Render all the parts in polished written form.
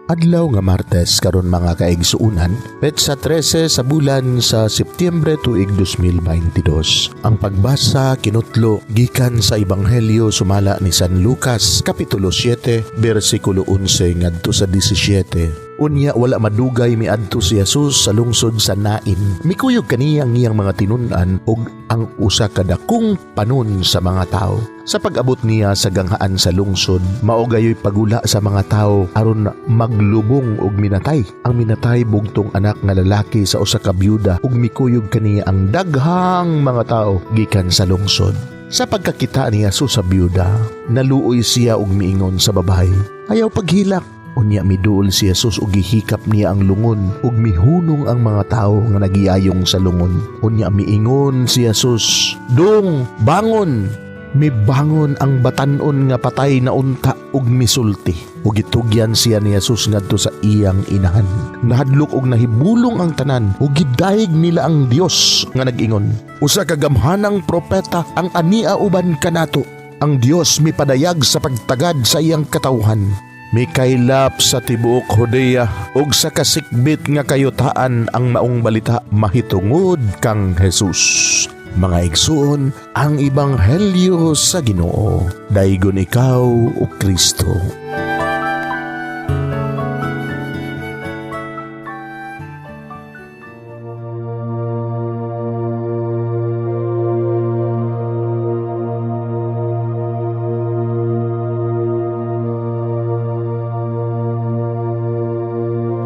Adlaw nga Martes karon, mga kaigsuunan, petsa 13 sa bulan sa Setyembre, tuig 2022. Ang pagbasa kinutlo gikan sa Ebanghelyo sumala ni San Lucas, kapitulo 7, bersikulo 11 ngadto sa 17. Unya wala madugay, miadto si Jesus sa lungsod sa Nain. Mikuyog kaniya ang iyang mga tinun-an ug ang usa ka dakong panon sa mga tao. Sa pag-abot niya sa ganghaan sa lungsod, mao gayoy pagula sa mga tao aron maglubong og minatay. Ang minatay bugtong anak nga lalaki sa usa ka byuda, ug mikuyog kaniya ang daghang mga tao gikan sa lungsod. Sa pagkakita ni Jesus sa byuda, naluoy siya ug miingon sa babae, "Ayaw paghilak." Unya miduol si Jesus ug gihikap niya ang lungon, ug mihunong ang mga tao nga nagiyayong sa lungon. Unya miingon si Jesus, "Dong, bangon!" Mibangon ang batan-on nga patay na unta ug misulti. Ug gitugyan siya ni Jesus ngadto sa iyang inahan. Nahadlok og nahibulong ang tanan ug gidayeg nila ang Dios nga nag-ingon, "Usa ka gamhanang propeta ang ania uban kanato. Ang Dios mipadayag sa pagtagad sa iyang katawhan." Mikaylap sa tibuok Judea ug sa kasikbit nga kayutaan ang maong balita mahitungod kang Jesus. Mga igsuon, ang ebanghelyo sa Ginoo. Daygon ikaw, o Kristo.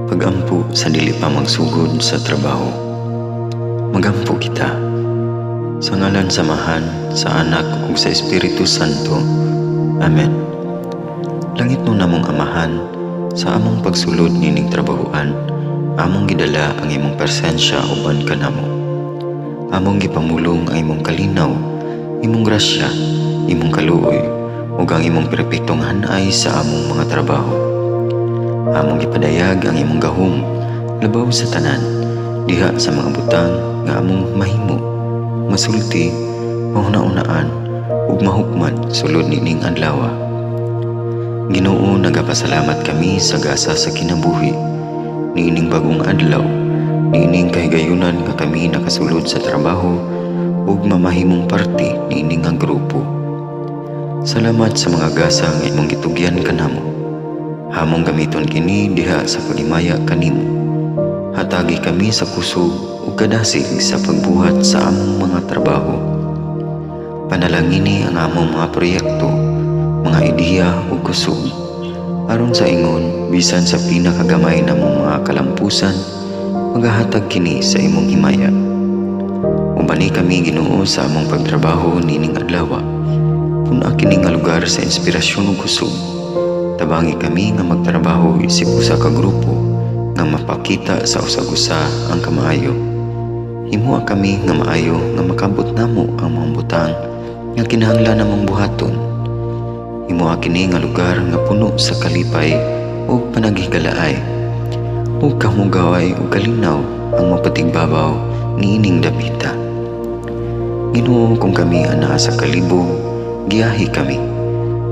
Pagampo sa dili pa magsugod sa trabaho. Magampo kita. Sa ngalan sa Amahan, sa Anak ug sa Espiritu Santo. Amen. Langitnon namong Amahan, sa among pagsulod nining trabahoan, among gidala ang imong presensya uban kanamo. Among gipamulong ang imong kalinaw, imong grasya, imong kaluoy, ug ang imong perpektong hanay sa among mga trabaho. Among gipadayag ang imong gahom labaw sa tanan diha sa mga butang nga among mahimo, masulti, mahuna-unaan ug mahukman sulod nining adlaw. Ginoo, nagapasalamat kami sa gasa sa kinabuhi niining bagong adlaw, niining kahigayunan nga kami nakasulod sa trabaho ug mamahimong parte niini nga grupo. Salamat sa mga gasa nga imong gitugyan kanamo. Among gamiton kini diha sa paghimaya kanimo. Hatagi kami sa kusog ug kadasig sa pagbuhat sa among mga trabaho. Panalangini ang among mga proyekto, mga ideya ug kusog. Aron sa ingon, bisan sa pinakagamay namong mga kalampusan, magahatag kini sa imong himaya. Ubani kami, Ginoo, sa among pagtrabaho nining adlaw. Pun-a kini nga lugar sa inspirasyon ug kusog. Tabangi kami nga magtrabaho isip usa ka grupo nga mapakita sa usag-usa ang kamaayo. Himoa kami nga maayo nga makabot namo ang mga butang nga kinahanglan namong buhaton. Himoa kini nga lugar nga puno sa kalipay ug panaghigalaay. Ug kamugaway ug kalinaw ang mapatigbabaw niining dapita. Ginoo, kung kami anaa sa kalibog, giyahi kami.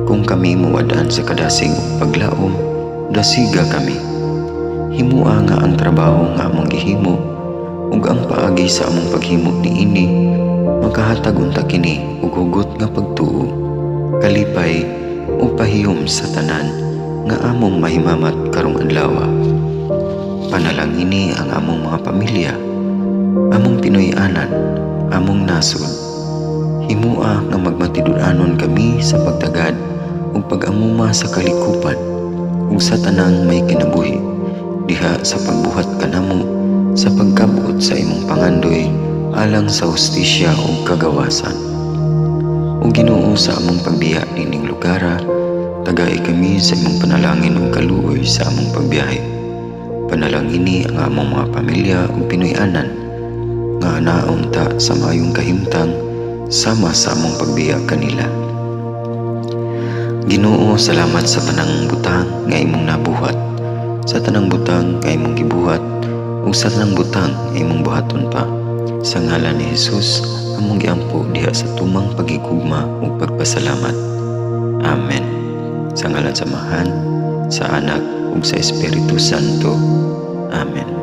Kung kami muwad-an sa kadasig ug paglaom, dasiga kami. Himoa nga ang trabaho nga among gihimo ug ang paagi sa among paghimo niini makahatag unta kini og hugot nga pagtuo, kalipay ug pahiyom sa tanan nga among mahimamat karong adlaw. Panalangini ang among mga pamilya, among Pinoy-anan, among nasod. Himoa nga magmatinud-anon kami sa pagtagad ug pag-amuma sa kalikupan ug sa tanang may kinabuhi diha sa pagbuhat kanamo sa pagkabot sa imong pangandoy alang sa hustisya ug kagawasan. O Ginoo, sa among pagbiya nining lugara, tagai kami sa imong panalangin ug kaluoy sa among pagbiyahe. Panalangini ang among mga pamilya ug Pinoy-anan nga anaa unta sa maayong kahimtang sama sa among pagbiya kanila. Ginoo, salamat sa tanang butang nga imong nabuhat, sa tanang butang nga imong gibuhat, ug sa tanang butang nga imong buhaton pa. Sa ngalan ni Jesus, among giampo diha sa tumang pagigugma ug pagpasalamat. Amen. Sa ngalan sa Amahan, sa Anak ug sa Espiritu Santo. Amen.